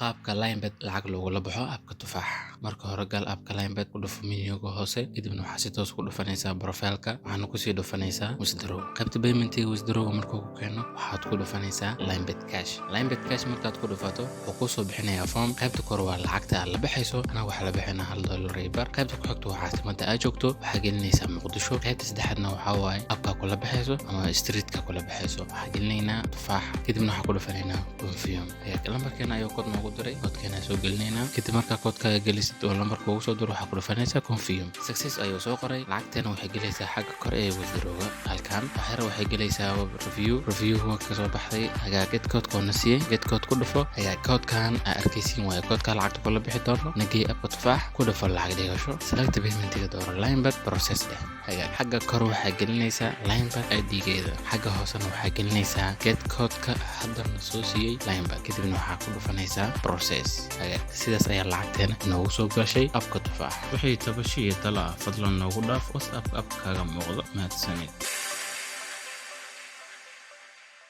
Qaabka Linebet lacag loogula baxo app-ka Tufaax. Marka hore gal app-ka Linebet, ku dhufo menu-ga hoose, kadibna waxaa si toos ku dhufanaysaa profile-ka, waxaana kusii dhufanaysaa withdraw. Qaybta payment-iga withdraw markuu ku keeno, waxaad ku dhufanaysaa Linebet Cash. Linebet Cash markaad ku dhufato, wuxuu kuu soo bixinayaa form. Qaybta kore waa lacagta aad la baxayso, anaga waxaa la bixinaa $1.25. Qaybta ku xigta waa caasimada aad joogto, waxaa gelinaysaa Muqdisho. Qaybta saddexaadna waxaa waaye app-ka kula baxayso ama street-ka kula baxayso, waxaa gelinaynaa Tufaax, kadibna waxaa ku dhufanaynaa confirm. Lambarkeena ayuu code noogu diray, koodkeena soo gelinaynaa. Kadib markaa koodkaaga gelisid oo lambarka ugu soo diro, waxaa ku dhufanaysaa confirm. Success ayuu soo qoray. Lacagteena waxay gelaysaa xagga kore ee withdrawga. Halkan waxyar waxay gelaysaa review. Review waa kasoo baxday. Hagaa get code-ka oo na siiyey, get code ku dhufo. Hagaa koodkan aa arkaysiin waayo koodka lacagta kula bixi doono. Nagey app-ka Tufaax, ku dhufo lacag dhigasho, select paymentiga, dooro Linebet, process dheh. Hagaa xagga kore waxaa gelinaysaa Linebet ID-geeda, xagga hoosena waxaa gelinaysaa get code-ka haddana soo siiyey Linebet, kadibna waxaa ku dhufanaysaa process. Hagaa sidaas ayaa lacagteena inoogu soo gashay app-ka Tufaax. Wixii tabasho iyo talo ah, fadlan noogu dhaaf WhatsApp app kaaga muuqdo. Mahadsanid.